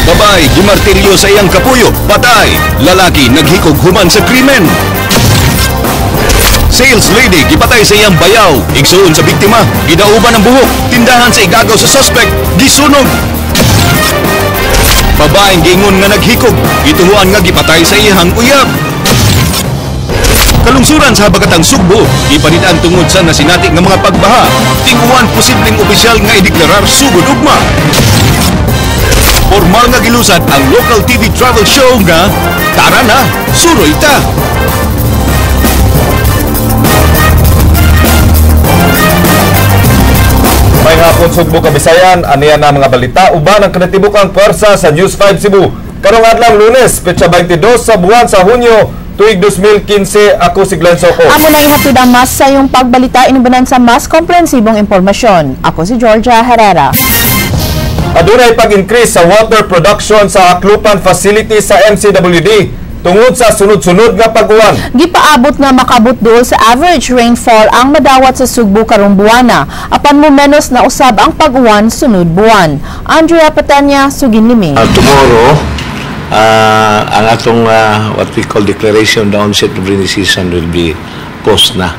Babae, gimartilyo sa iyang kapuyo, patay. Lalaki, naghikog human sa krimen. Sales lady, gipatay sa iyang bayaw. Igsuon sa biktima, gidauban ang buhok. Tindahan sa igagaw sa suspect, gisunog. Babaeng giingon nga naghikog, gituhuan nga gipatay sa iyang uyab. Kalungsuran sa Habagatang Sugbo, gipanid-an tungod sa nasinati nga mga pagbaha. Tinguan posibleng opisyal nga ideklarar sugod ugma. Formal nga gilusad ang local TV travel show nga Tara na, Suroy Ta! May hapon Sugbo Kabisayan, aniya na mga balita uban ang kinatibukang pwersa sa News 5 Cebu. Karong adlaw Lunes, petsa 22 sa buwan sa Hunyo, tuig 2015, ako si Glenn Soco. Amo na ihatid ang mas sa iyong pagbalita inubanan sa mas komprehensibong impormasyon. Ako si Georgia Herrera. Adunay pag-increase sa water production sa Aclupan facility sa MCWD tungod sa sunod-sunod nga pag-uwan. Gipaabot nga makabot duol sa average rainfall ang madawat sa Sugbo karong buwana. Apan mo menos na usab ang pag-uwan sunod buwan. Andrea Patanya, sugin nimi. Tomorrow, ang atong what we call declaration the onset of rainy season will be post na.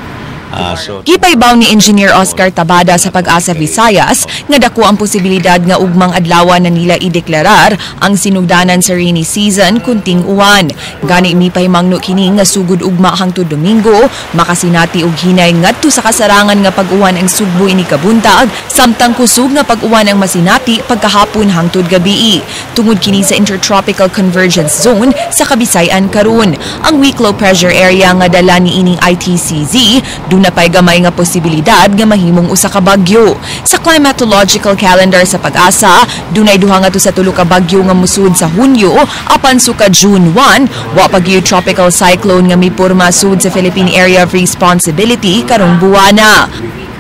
So Gipaybaw ni Engineer Oscar Tabada sa Pag-asa Visayas nga dako ang posibilidad nga ugmang adlaw na nila ideklarar ang sinugdanan sa rainy season kunting uwan. Gani mipahimangno kini nga sugod ugma hangtod Domingo makasinati og hinay ngadto sa kasarangan nga pag-uwan ang Sugbo ini kabuntag, samtang kusog nga pag-uwan ang masinati pagkahapon hangtod gabii. Tungod kini sa Intertropical Convergence Zone sa Kabisayan karon. Ang weak low pressure area nga dala ni ining ITCZ duna pay gamay nga posibilidad nga mahimong usa ka bagyo. Sa climatological calendar sa Pag-asa, dunay duha ngadto sa tulo ka bagyo nga musud sa Hunyo apan suka June 1, wa pa gyud tropical cyclone nga mipurma sud sa Philippine Area of Responsibility karong buwana.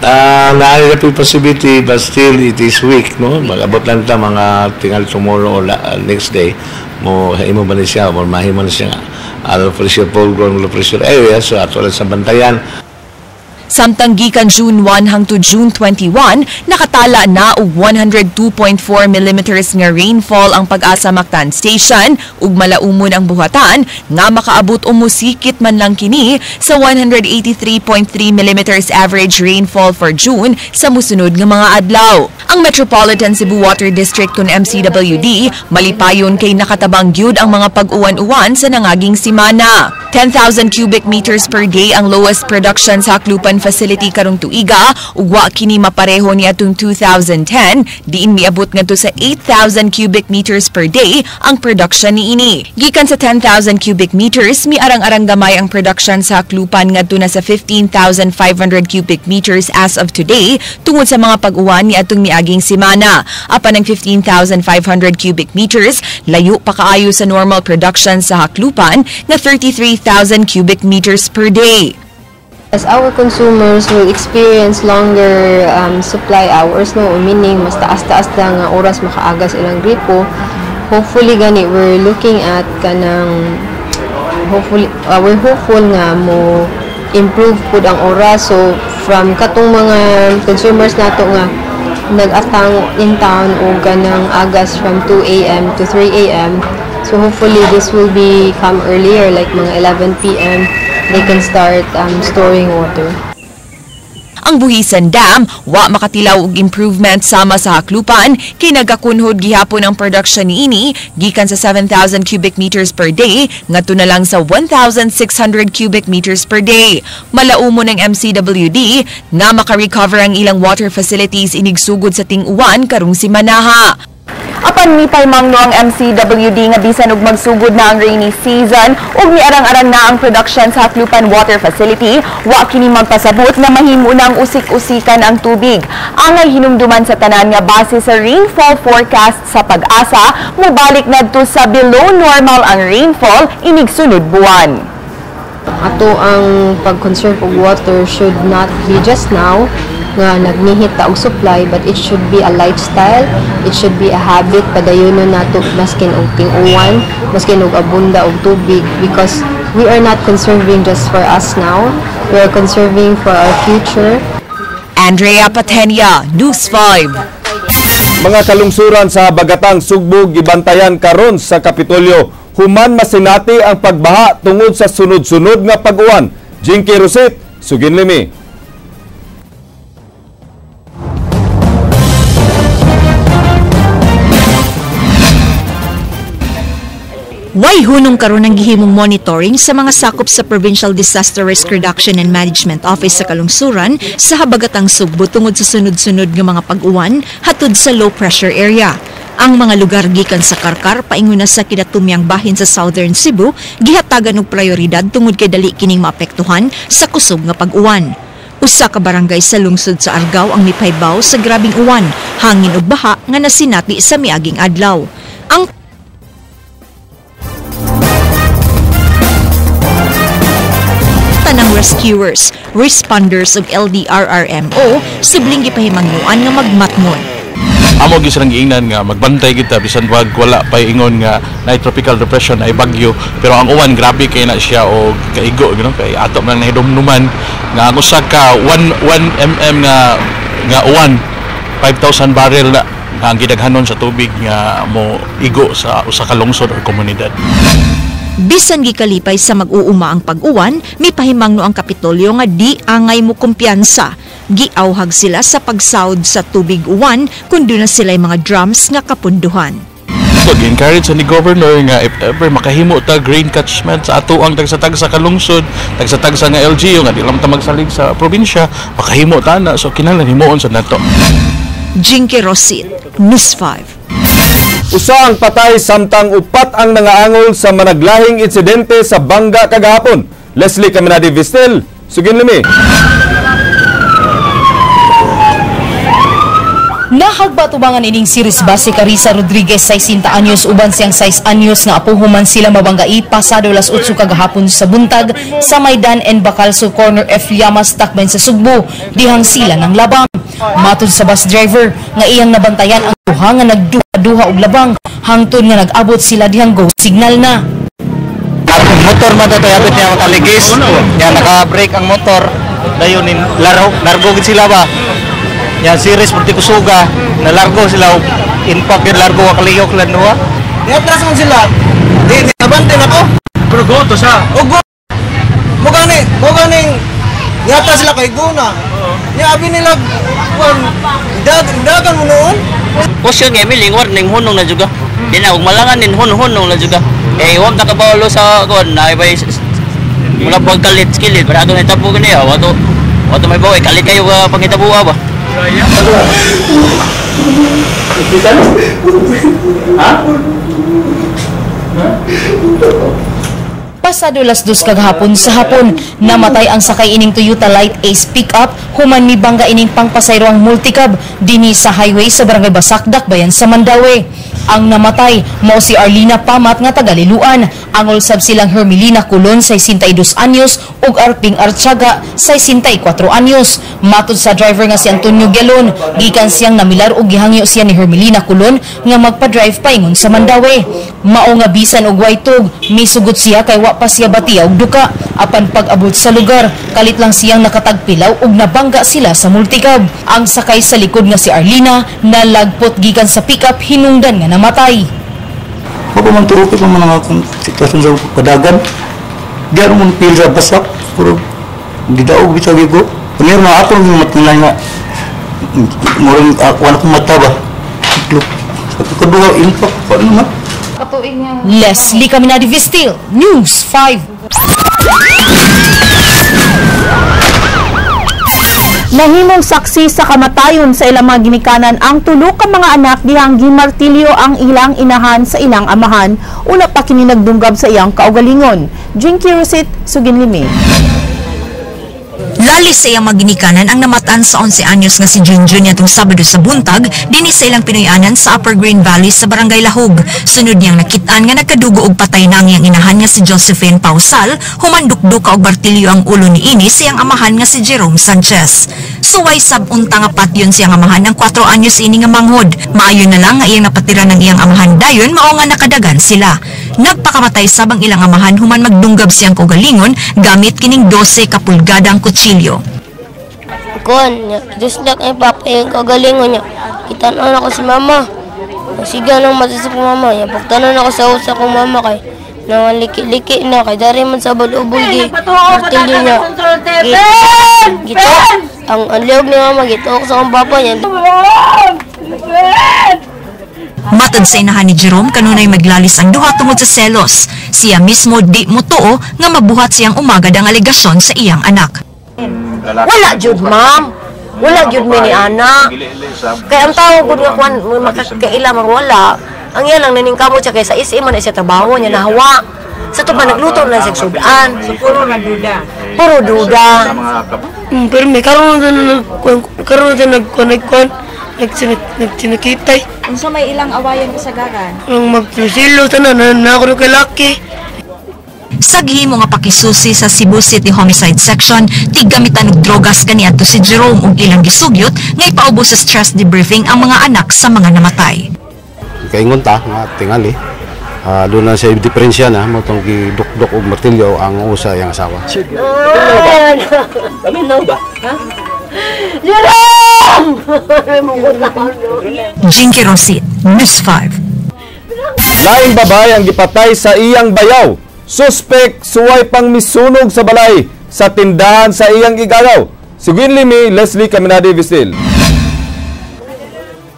Naa na possibility, but still it is weak, no? Mag-abot lang ta mga tingal tomorrow or next day mo himo ba ni siya or mahimo na siya low pressure, full grown low pressure area, so ato lang sa bantayan. Samtang gikan June 1 hangtod June 21, nakatala na og 102.4 millimeters nga rainfall ang Pag-asa Mactan Station ug malaumon ang buhatan nga makaabot o musikit man lang kini sa 183.3 millimeters average rainfall for June sa musunod nga mga adlaw. Ang Metropolitan Cebu Water District kun MCWD malipayon kay nakatabang gyud ang mga pag-uwan-uwan sa nangaging simana. 10,000 cubic meters per day ang lowest production sa Aclupan facility karong tuiga ug wa kini mapareho ni atong 2010 diin miabot ngadto sa 8,000 cubic meters per day ang production niini. Gikan sa 10,000 cubic meters, miarang-arang gamay ang production sa Aclupan ngadto na sa 15,500 cubic meters as of today tungod sa mga pag-uwan ni atong miaging semana. Apan ang 15,500 cubic meters layo pa kaayo sa normal production sa Aclupan nga 33,000 cubic meters per day. As our consumers will experience longer supply hours, no, meaning mas taas-taas na nga oras makaagas ilang gripo. Hopefully gani we're looking at kanang hopefully we're hopeful nga mo improve pud ang oras. So from katong mga consumers nato nga nag-atang in town o ganang agas from 2 a.m. to 3 a.m. So hopefully this will be come earlier, like mga 11 p.m. they can start storing water. Ang Buhisan Dam wa makatilaw og improvement sama sa Aclupan kay nagakunhod gihapon ang production niini gikan sa 7,000 cubic meters per day ngadto na lang sa 1,600 cubic meters per day. Malaumon ang MCWD nga maka-recover ang ilang water facilities inigsugod sa ting-uwan karong simanaha. Apan mipahimangno ang MCWD nga bisan og magsugod na ang rainy season ug miarang-arang na ang production sa Aclupan Water Facility, wa kini magpasabot na mahimo nang usik-usikan ang tubig. Angay hinumduman sa tanan nga base sa rainfall forecast sa Pag-asa, mobalik ngadto sa below normal ang rainfall inig sunod buwan. Ato ang pag-conserve og water should not be just now nga nagnihit ta og supply, but it should be a lifestyle, it should be a habit. Padayonon nato maskin og ting-uwan, maskin og abunda og tubig, because we are not conserving just for us now, we are conserving for our future. Andrea Patenia, News 5. Mga kalungsuran sa Habagatang Sugbo gibantayan karon sa Kapitolyo human masinati ang pagbaha tungod sa sunod-sunod nga pag-uwan. Jinky Roset, Suginlimi. Way hunong karon ang gihimong monitoring sa mga sakop sa Provincial Disaster Risk Reduction and Management Office sa Kalungsuran sa Habagatang Sugbo tungod sa sunod-sunod nga mga pag-uwan hatod sa low pressure area. Ang mga lugar gikan sa Karkar paingon na sa kinatumyang bahin sa Southern Cebu gihatagan og prioridad tungod kay dali kining maapektuhan sa kusog nga pag-uwan. Usa ka barangay sa lungsod sa Argao ang mipaybaw sa grabing uwan, hangin ug baha nga nasinati sa miaging adlaw. Ang tanang rescuers, responders ug LDRRMO sibling gipahimangyuan nga magmatngon. Amo gyud silang giingnan nga magbantay kita bisan wag wala pa ingon nga na tropical depression ay bagyo, pero ang uwan grabe kay na siya og kaigo, you know, kay ato man nahidumduman nga ang usa ka 1 mm nga uwan 5,000 barrel na ang gidaghanon sa tubig nga mo igo sa usa ka lungsod or komunidad. Bisan gikalipay sa mag-uuma ang pag-uwan, mipahimangno ang Kapitolyo nga di angay mo kumpiyansa. Giauhag sila sa pagsawod sa tubig uwan kun doon na sila'y mga drums nga kapunduhan. So, gi-encourage sa ni Governor nga if ever makahimo ta grain catchment sa ato ang tagsa-tagsa kalungsod, tagsa-tagsa nga LGU nga di lang ta magsalig sa probinsya, makahimo ta na. So kinahanglan himuon sa nato. Jinky Rosit, News 5. Usa ang patay samtang upat ang nangaangol sa managlahing insidente sa Bangga kagahapon. Leslie Caminade Vistel, Suginlimi. Nahagbatubangan ining series bus si Carissa Rodriguez 60 anyos uban siyang 6 anyos nga apo human sila mabanggai pasado las 8 kagahapon sa buntag sa Maidan and Bacalso corner F Llamas Takben sa Sugbo dihang sila ng labang. Matod sa bus driver nga iyang nabantayan ang duha nga nagduha-duha og labang hangtod nga nag-abot sila dihang go signal na. Motor man to abot niya makaligis niya naka-brake ang motor dayon nin laro largo gid sila ba. Yan series pati kusuga nalargo sila impact yun largo wakaliyok lang nuwa. Niatras man sila. Di abante na ko. Pero go to sa. O go. Mo ganing niatras sila kay go na. Nya abi nila kwan dagan mo noon. Caution nga miling warning hunong na juga. Di na og malangan nin hunong na juga. Eh wag nakabalo sa kon na ibay mula pagkalit kilid para ato hitabo gani wato wato may bawi kalit kayo pangitabuha ba. Pasado las 2 kagahapon sa hapon, namatay ang sakay ining Toyota Light Ace pickup human mibangga ining pangpasayro ang multicab dinhi sa highway sa Barangay Basakdak, bayan sa Mandaue. Ang namatay mao si Arlina Pamat nga taga Liluan. Angol sab silang Hermelina Colon 62 anyos ug Arping Archaga 64 anyos. Matod sa driver nga si Antonio Gelon, gikan siyang namilar og gihangyo siya ni Hermelina Colon nga magpa-drive paingon sa Mandaue. Mao nga bisan og waytog, misugot siya kay wa pa siya batiya og duka. Apan pag-abot sa lugar, kalit lang siyang nakatagpilaw ug nabangga sila sa multicab. Ang sakay sa likod nga si Arlina nalagpot gikan sa pickup hinungdan nga namatay. Ako man turuki pa man ang akong sitwasyon sa padagan. Di ako mong pil sa basak, pero di daog bitaw ko. Kunyar na ako ng matunay nga, murang ako akong mata ba. Kaduha, impact, paano naman? Leslie Caminade Vistil, News 5. Nahimong saksi sa kamatayon sa ilang mga ginikanan ang tulo ka mga anak dihang gimartilyo ang ilang inahan sa ilang amahan una pa kini nagdunggab sa iyang kaugalingon. Jinky Rosit, Suginlimi. Lali sa iyang maginikanan ang namatan sa 11 anyos nga si Junjun niadtong Sabado sa buntag dinhi sa ilang Pinoyanan sa Upper Green Valley sa Barangay Lahog. Sunod niyang nakitaan nga nagkadugo og patay na ang iyang inahan nga si Josephine Pausal, humandukduk og martilyo ang ulo ni ini sa iyang amahan nga si Jerome Sanchez. Suway sab unta nga patyon siyang amahan ang 4 anyos ini nga manghod. Maayo na lang nga iyang napatira ng iyang amahan dayon mao nga nakadagan sila. Nagpakamatay sab ang ilang amahan human magdunggab siyang kaugalingon gamit kining 12 ka pulgadang kutsilyo. Kon, Diyos na kay Papa yung kagalingon niya. Kitan-on ako si mama. Siga nang mata sa akong mama. Yan, pagtanon ako sa usa kong mama kay nangaliki-liki na kay dari man sa ubol-ubol gi martilyo niya. Gito ang liog ni mama gituok sa akong papa niya. Matod sa inahan ni Jerome, kanunay maglalis ang duha tungod sa selos. Siya mismo di motuo nga mabuhat siyang umagad ang alegasyon sa iyang anak. Wala jud, ma'am. Wala jud mi ni ana. Kay ang tao gud nga kuan makakaila man wala. Ang iya lang naningkamot siya kay sa SM man na siya trabaho niya nahawa. Sa to pa nagluto na siya sudan. So, puro na duda. Puro duda. Pero may karon na karon na nagkuan nagsinakitay. Unsa may ilang awayan kasagaran? Ang magsusilo tanan na ako kay laki. Sa gihimo nga pakisusi sa Cebu City Homicide Section, tiggamitan og drogas kaniadto si Jerome ug ilang gisugyot nga ipaubos sa stress debriefing ang mga anak sa mga namatay. Kaingon ta nga tingali. Doon na siya diferensya na mo tong gidukdok og martilyo ang usa iyang asawa. Paminaw ba? Ha? Jerome! Jinky Rosit, News 5. Laing babae ang gipatay sa iyang bayaw. Suspek suway pang misunog sa balay sa tindahan sa iyang igagaw. Si Gwyn Limi, Leslie Caminade Vistil.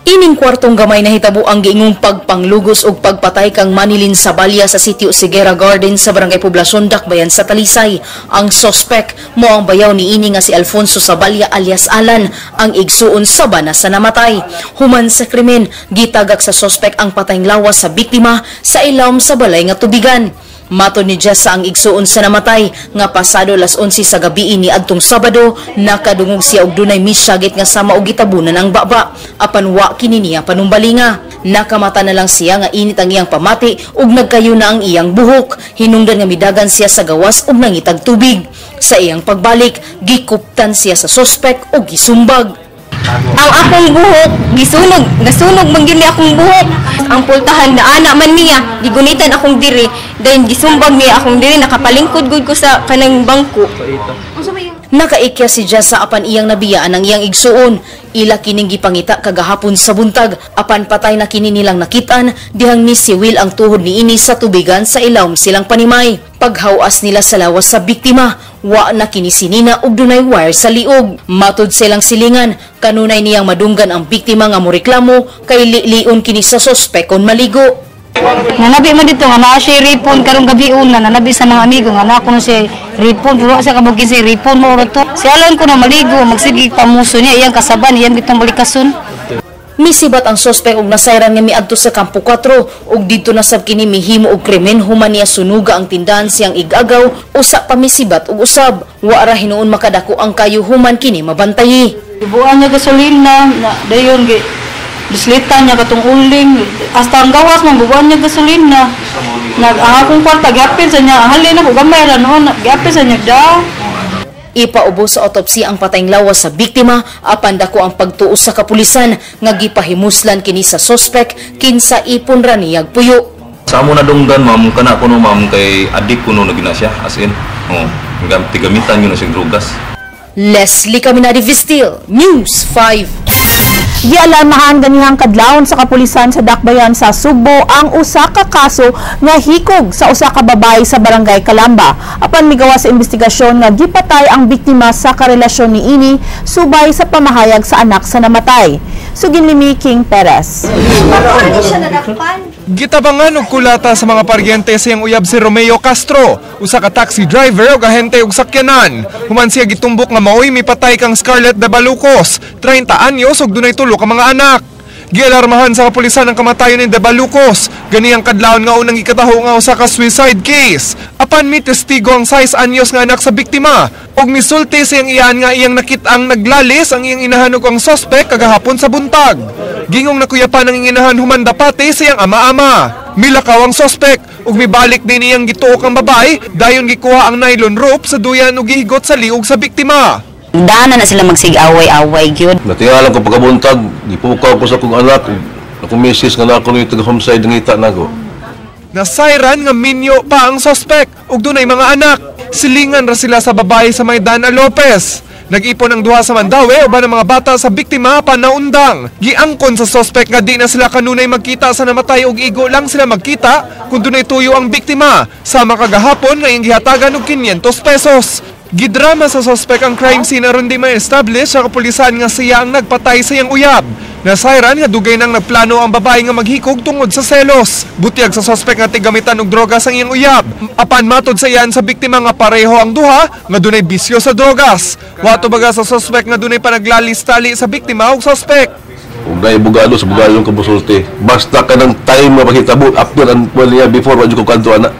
Ining kwartong gamay nahitabo ang giingong pagpanglugos og pagpatay kang Manilin Sabalya sa sitio Sigera Garden sa Barangay Poblacion, Dakbayan sa Talisay. Ang sospek mo ang bayaw ni ini nga si Alfonso Sabalya alias Alan, ang igsuon sa bana sa namatay. Human sa krimen, gitagak sa sospek ang patayng lawas sa biktima sa ilawom sa balay nga tubigan. Mato ni Jessa ang igsuon sa namatay nga pasado las 11 sa gabi ni adtong Sabado nakadungog siya og dunay misyagit nga sama og gitabunan ang baba apan wa kini niya panumbalinga. Nakamata na lang siya nga init ang iyang pamati ug nagkayo na ang iyang buhok. Hinungdan nga midagan siya sa gawas ug nangitag tubig. Sa iyang pagbalik, gikuptan siya sa sospek ug gisumbag. Ang akong buhok, gisunog, nasunog man gyud ni akong buhok. Ang pultahan na ana man niya, gigunitan akong diri, dayon gisumbag niya akong diri, nakapalingkod gud ko sa kanang bangko. Nakaikya si Jessa apan iyang nabiyaan ang iyang igsuon. Ila kining gipangita kagahapon sa buntag, apan patay na kini nilang nakitaan dihang ni si Will ang tuhod niini sa tubigan sa ilawom silang panimay. Paghawas nila sa lawas sa biktima, wa na kini sinina og dunay wire sa liog. Matud silang silingan, kanunay niyang madunggan ang biktima nga moreklamo kay lilion kini sa sospek kon maligo. Nanabi man dito nga naa siya ripon karong gabi una, nanabi sa mga amigo nga naa ko na siya ripon, pero sa kabugin siya ripon mo to. Siya alam ko na maligo, magsige pamuso niya iyang kasaban, iyang gitong balikason. Misibat ang sospek og nasayran nga miadto sa Kampo 4 ug didto na sab kini mihimo og krimen human niya sunuga ang tindahan siyang igagaw usa pa misibat og usab. Wa ra hinuon makadako ang kayo human kini mabantayi. Ibuan niya gasolina, na dayon gi bislitan niya katong uling, hasta ang gawas man bubuan niya gasolina. Nag ang akong kwarta giapil sa niya, halin ako gamay ra noon, giapil sa niya daw. Ipaubo sa autopsy ang patayng lawas sa biktima apan dako ang pagtuo sa kapulisan nga gipahimuslan kini sa sospek kinsa ipon ra niyag puyo. Sa amo na dunggan ma'am, kana kuno ma'am kay adik kuno na gina siya as in. Oh, gamitan yun na siyang drogas. Leslie Caminade Vistil, News 5. Gialarmahan ganihang kadlawon sa kapulisan sa Dakbayan sa Sugbo ang usa ka kaso nga hikog sa usa ka babae sa Barangay Calamba. Apan migawas sa investigasyon nga gipatay ang biktima sa karelasyon niini subay sa pamahayag sa anak sa namatay. Sugin limi King Perez. Gitabangan og kulata sa mga paryente sa iyang uyab si Romeo Castro, usa ka taxi driver ug ahente og sakyanan. Human siya gitumbok nga maoy mipatay kang Scarlett de Balucos, 30 anyos ug dunay tulo ka mga anak. Gialarmahan sa kapulisan ang kamatayon ni de Balucos, ganiyang kadlawon nga unang gikataho nga usa ka suicide case. Apan mi testigo ang 6 anyos nga anak sa biktima ug misulti sa iyang iyan nga iyang nakit-ang naglalis ang iyang inahan ug ang sospek kagahapon sa buntag. Gingong nakuyapan ang iyang inahan human dapate sa iyang ama-ama. Milakaw ang sospek ug mibalik din iyang gituok ang babae dayon gikuha ang nylon rope sa duyan ug gihigot sa liog sa biktima. Dana na sila magsigaway-away gyud. Natingalan ko pagkabuntag, gipukaw ko sa akong anak, akong misis nga nako ni taga homeside ngita nako. Nasayran nga minyo pa ang sospek ug dunay mga anak. Silingan ra sila sa babae sa may Dana Lopez. Nag-ipon ang duha sa Mandaue uban ang mga bata sa biktima pa naundang. Giangkon sa sospek nga di na sila kanunay magkita sa namatay og igo lang sila magkita kung dunay tuyo ang biktima. Sama kagahapon nga iyang gihatagan og 500 pesos. Gidrama sa sospek ang crime scene aron di ma-establish sa kapulisan nga siya ang nagpatay sa iyang uyab. Nasayran nga dugay nang nagplano ang babae nga maghikog tungod sa selos. Butyag sa sospek nga tigamitan og drogas ang iyang uyab. Apan matod sa iyan sa biktima nga pareho ang duha nga dunay bisyo sa drogas. Wato baga sa sospek nga dunay panaglalistali sa biktima ug sospek. Ug naay bugado sa bugado ka mosulti. Basta ka ng time nga makitabo after ang niya before wa jud ko kadto ana.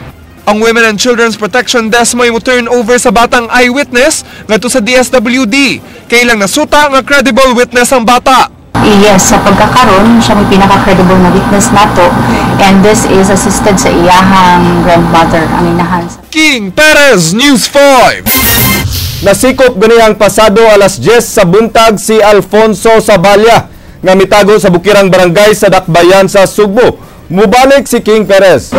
Ang Women and Children's Protection Desk may mo turn over sa batang eyewitness ngadto sa DSWD. Kay ilang nasuta nga credible witness ang bata. Yes, sa pagkakaroon, siya may pinaka-credible na witness nato, and this is assisted sa iyahang grandmother, ang inahan. King Perez, News 5. Nasikop ganihang pasado alas 10 sa buntag si Alfonso Sabalya nga mitago sa Bukirang Barangay sa Dakbayan sa Sugbo. Mubalik si King Perez.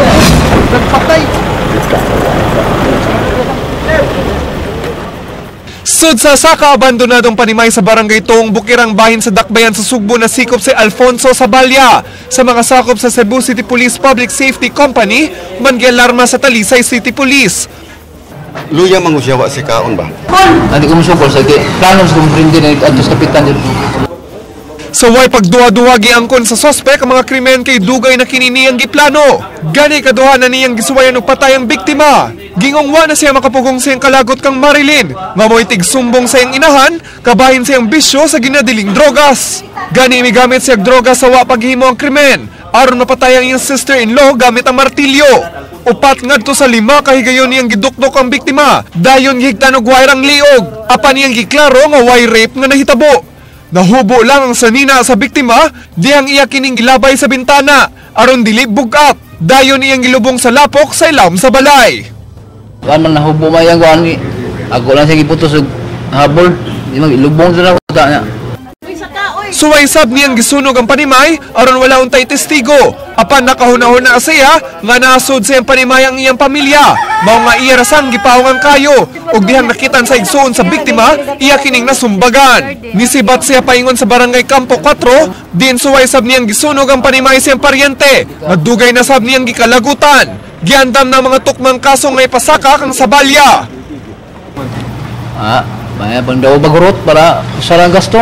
Sud sa saka abandonadong panimay sa barangay Toong Bukirang bahin sa Dakbayan sa Sugbo na sikop si Alfonso Sabalya. Sa mga sakop sa Cebu City Police Public Safety Company, man gialarma sa Talisay City Police. Luya mangusyawa si kaon ba? Andi ko musukol sa kay plano sa kumprindi na adto sa kapitan dito. Sa way pagduha-duha giangkon sa sospek ang mga krimen kay dugay na kini niyang giplano. Gani kaduha na niyang gisuwayan og patay ang biktima. Gingong wa na siya makapugong sa iyang kalagot kang Marilyn, nga mo'y tigsumbong sa iyang inahan, kabahin sa iyang bisyo sa ginadiling drogas. Gani migamit siya og drogas sa wa paghimo ang krimen, aron mapatay ang iyang sister-in-law gamit ang martilyo. Upat ngadto sa 5 kahigayon niyang gidukdok ang biktima, dayon gihigtan og wire ang liog, apan niyang giklaro nga way rape nga nahitabo. Nahubo lang ang sanina sa biktima, dihang iya kining gilabay sa bintana, aron dili bugat. Dayon iyang gilubong sa lapok sa ilawom sa balay. Kuan man nahubo man yang kuan ni. Ako lang siya giputos og habol, di man gilubong sa ta niya. Suway sab niyang gisunog ang panimay aron wala untay testigo. Apan nakahuna-huna siya nga nasud sa iyang panimay ang iyang pamilya. Mao nga iya rasang gipawong ang kayo ug dihang nakitan sa igsuon sa biktima iya kining nasumbagan. Nisibat siya paingon sa barangay Campo 4, diin suway sab niyang gisunog ang panimay sa iyang paryente. Nagdugay na sab niyang gikalagutan. Giandam na mga tukmang kaso nga ipasaka kang Sabalya. May pandaw bagurot para sa gasto.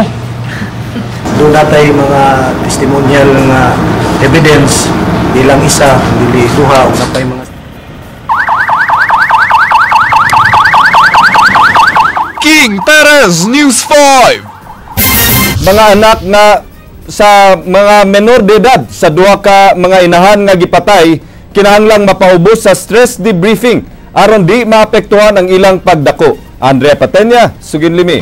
Doon natay mga testimonial nga evidence bilang isa, dili duha o napay mga. King Perez, News 5. Mga anak na sa mga menor de edad sa duha ka mga inahan nga gipatay kinahanglang mapaubos sa stress debriefing aron di maapektuhan ang ilang pagdako. Andrea Patenya, Sugin Limi.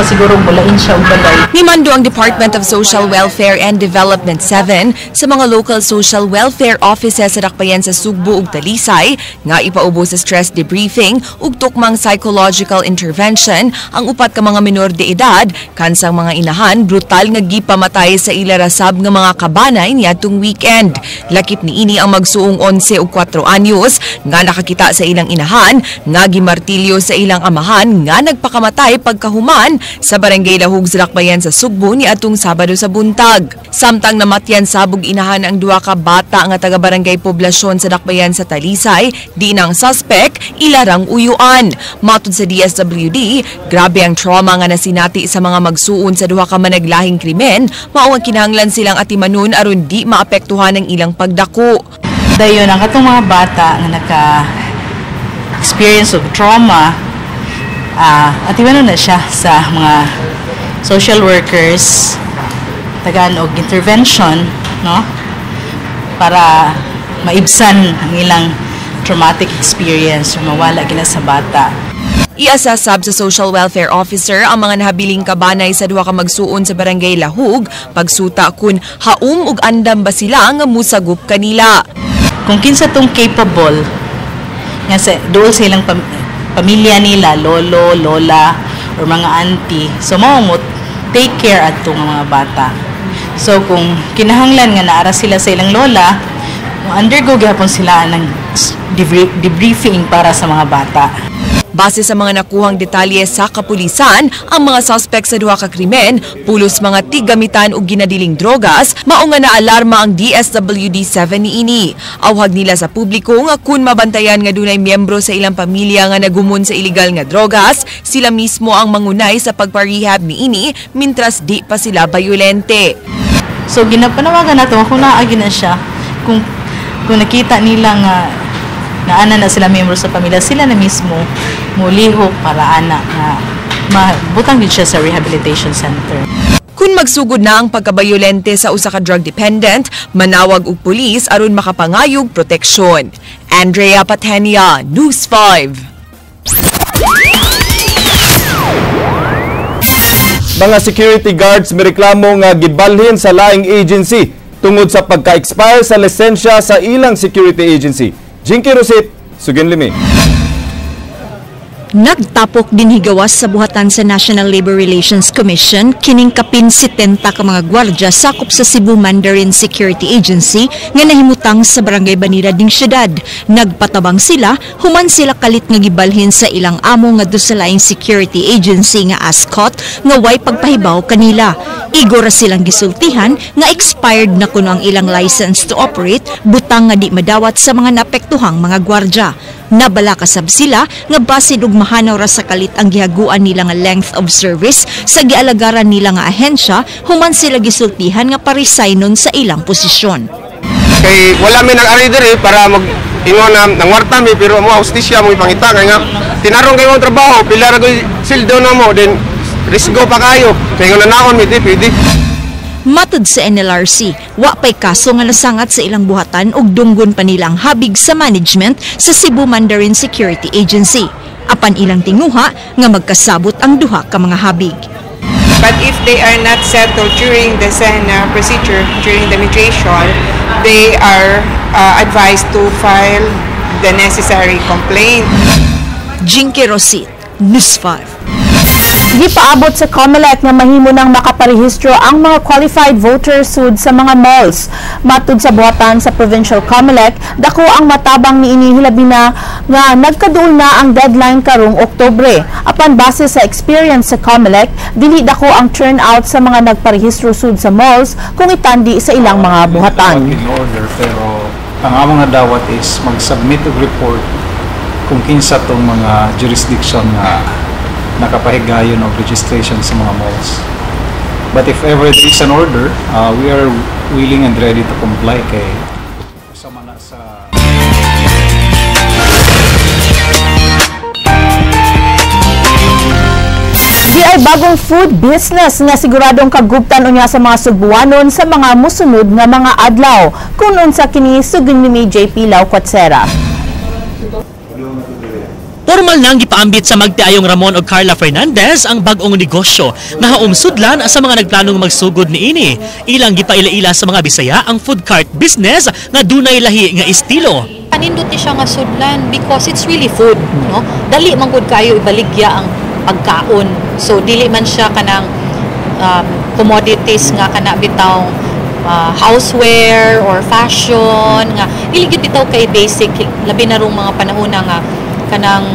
Siguro bulain siya og balay. Nimando ang Department of Social Welfare and Development 7 sa mga local social welfare offices sa Dakbayan sa Sugbo ug Talisay nga ipaubos sa stress debriefing ug tukmang psychological intervention ang upat ka mga minor de edad kansang mga inahan brutal nga gipamatay sa ila rasab nga mga kabanay niadtong weekend. Lakip niini ang magsuong 11 ug 4 anyos nga nakakita sa ilang inahan nga gimartilyo sa ilang amahan nga nagpakamatay pagkahuman sa barangay Lahug sa Dakbayan sa Sugbo ni atong Sabado sa buntag. Samtang namatyan sabog inahan ang duha ka bata nga taga barangay Poblasyon sa Dakbayan sa Talisay, di nang suspect ilarang uyuan. Matod sa DSWD, grabe ang trauma nga nasinati sa mga magsuon sa duha ka managlahing krimen, mao ang kinahanglan silang atimanon aron di maapektuhan ang ilang pagdako. Dayon ang katong mga bata nga naka-experience of trauma, atimanon na siya sa mga social workers, tagaan og intervention, no, para maibsan ang ilang traumatic experience o mawala gina sa bata. Iasasab sa social welfare officer ang mga nahabiling kabanay sa duha ka magsuon sa barangay Lahug pagsuta kun haum ug andam ba sila nga musagup kanila. Kung kinsa tong capable nga sa duol sa ilang pamilya nila, lolo, lola, or mga auntie, so mao mo take care adto nga mga bata. So kung kinahanglan nga naara sila sa ilang lola, undergo gihapon sila ng debriefing para sa mga bata. Base sa mga nakuhang detalye sa kapulisan, ang mga suspect sa duha ka krimen, pulos mga tiggamitan ug ginadiling drogas, mao nga naalarma ang DSWD 7 niini. Awhag nila sa publiko nga kun mabantayan nga dunay miyembro sa ilang pamilya nga nagumon sa iligal nga drogas, sila mismo ang mangunay sa pagparehab niini mintras di pa sila bayolente. So ginapanawagan nato kung naagi na siya, kung nakita nila nga naana na sila miyembro sa pamilya, sila na mismo mulihok para ana nga mabutang din siya sa rehabilitation center. Kung magsugod na ang pagkabayolente sa usa ka drug dependent, manawag og pulis aron makapangayog proteksyon. Andrea Patenia, News 5. Mga security guards mireklamo nga gibalhin sa laing agency tungod sa pagka-expire sa lisensya sa ilang security agency. Jinky Rosit, Sugin Limi. Nagtapok din higawas sa buhatan sa National Labor Relations Commission kining kapin 70 ka mga gwardya sakop sa Cebu Mandarin Security Agency nga nahimutang sa Barangay Banira ding syudad. Nagpatabang sila human sila kalit nga gibalhin sa ilang amo ngadto sa laing security agency nga ASCOT nga way pagpahibaw kanila. Igo ra silang gisultihan nga expired na kuno ang ilang license to operate butang nga di madawat sa mga naapektuhang mga gwardya. Nabala kasab sila nga basin og mahanaw ra sa kalit ang gihaguan nila nga length of service sa gialagaran nila nga ahensya human sila gisultihan nga paresignon sa ilang posisyon. Kay wala mi nag-ari diri para mag ingon na nangwarta mi pero mo hustisya mo ipangita kay nga tinarong kay mong trabaho pila ra koy sildo na mo then risgo pa kayo kay ingon na naon mi di pwede. Matud sa NLRC, wa pay kaso nga nasangat sa ilang buhatan ug dunggon pa nilang habig sa management sa Cebu Mandarin Security Agency. Apan ilang tinguha nga magkasabot ang duha ka mga habig. But if they are not settled during the SENA procedure, during the mediation, they are advised to file the necessary complaint. Jinky Rosit, News 5. Gipaabot sa COMELEC nga mahimo nang makaparehistro ang mga qualified voters sud sa mga malls. Matud sa buhatan sa Provincial COMELEC, dako ang matabang niini hilabi na nga nagkaduol na ang deadline karong Oktubre. Apan base sa experience sa COMELEC, dili dako ang turnout sa mga nagparehistro sud sa malls kung itandi sa ilang mga buhatan. In order, pero ang among nadawat is mag-submit og report kung kinsa tong mga jurisdiction nga nakapahigayon of registration sa mga malls. But if ever there is an order, we are willing and ready to comply kay sama na sa Di ay bagong food business nga siguradong kagubtan unya sa mga Sugbuanon sa mga musunod nga mga adlaw. Kung unsa kini sugin ni JP Lau Quatsera. Formal nang gipaambit sa magtiayong Ramon og Carla Fernandez ang bag-ong negosyo nga haumsudlan sa mga nagplanong magsugod niini. Ilang gipaila-ila sa mga Bisaya ang food cart business nga dunay lahi nga estilo. Kanindot ni siya nga sudlan because it's really food, no? Dali man gud kayo ibaligya ang pagkaon. So dili man siya kanang commodities nga kana bitaw houseware or fashion nga dili gyud bitaw kay basic, labi na rong mga panahon na nga kanang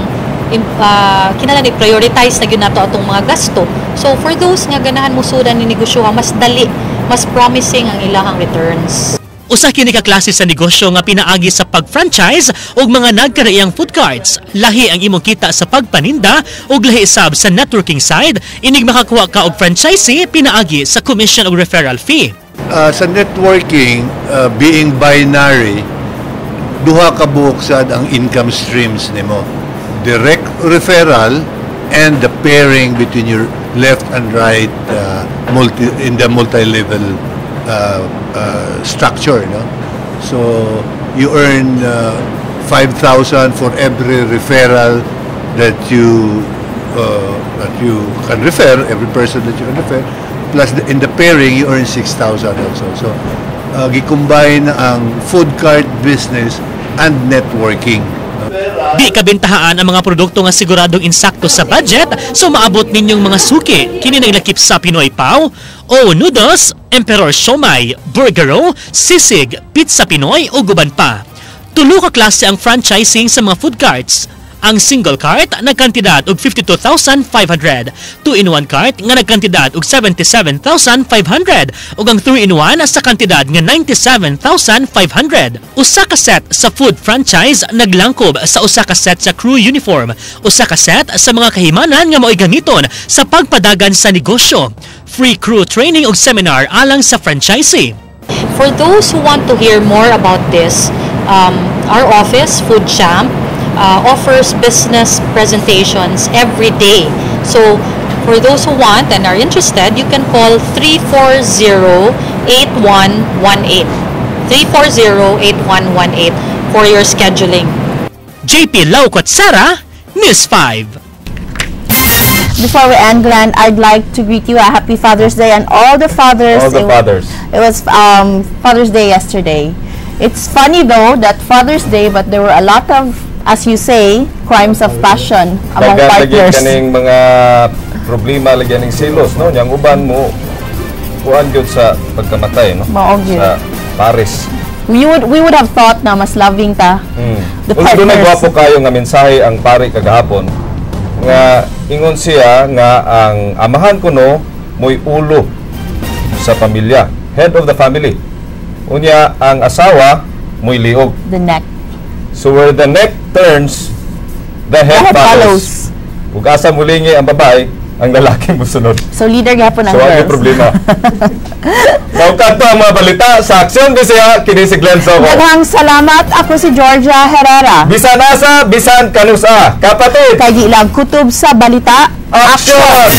kinahanglan i-prioritize na gyud nato atong mga gasto. So for those nga ganahan musudan ni negosyo, mas dali, mas promising ang ilahang returns. Usa kini ka klase sa negosyo nga pinaagi sa pag-franchise og mga nagkaraiyang food carts. Lahi ang imong kita sa pagpaninda ug lahi sab sa networking side, inig makakuha ka og franchisee pinaagi sa commission og referral fee. Sa networking, being binary, duha ka buok sad ang income streams nimo. Direct referral and the pairing between your left and right in the multi-level structure, no? So you earn 5,000 for every referral that you can refer, every person that you can refer, plus in the pairing you earn 6,000 also. So gi-combine ang food cart business and networking. Di kabentahaan ang mga produkto nga siguradong insakto sa budget, so maabot ninyong mga suki. Kini naglakip sa Pinoy Pao, O Noodles, Emperor Siomai, Burgero, Sisig, Pizza Pinoy o guban pa. Tulo ka klase ang franchising sa mga food carts. Ang single cart nagkantidad og 52,500, 2-in-1 cart nga nagkantidad og 77,500 ug ang 3-in-1 sa kantidad nga 97,500. Usa ka set sa food franchise naglangkob sa usa ka set sa crew uniform, usa ka set sa mga kahimanan nga mao'y gamiton sa pagpadagan sa negosyo, free crew training ug seminar alang sa franchisee. For those who want to hear more about this, our office, Food Champ, offers business presentations every day. So, for those who want and are interested, you can call 340-8118. 340-8118 for your scheduling. JP Laucotsera, News 5. Before we end, Glenn, I'd like to greet you a happy Father's Day and all the fathers. All the fathers. It was Father's Day yesterday. It's funny though that Father's Day, but there were a lot of, as you say, crimes of passion among Daghan lagi partners. Kaning mga problema lagi ning selos, no? Yang uban mo kuan gyud sa pagkamatay, no? Mao gyud. Sa pares. We would have thought na mas loving ta. The Although dunay partners. Gwapo kayo nga mensahe ang pare kagahapon nga ingon siya nga ang amahan kuno mo'y ulo sa pamilya, head of the family. Unya ang asawa mo'y liog. The neck. So where the neck turns, the head The head follows. Ug asa mulingi ang babae, ang lalaki musunod. So leader gihapon ang So girls. ano problema? Mao kadto ang mga balita sa Aksyon Bisaya, kini si Glenn Soco. Daghang salamat. Ako si Georgia Herrera. Bisan asa, bisan kanusa. Kapatid. Kay di lang kutob sa balita. Aksyon!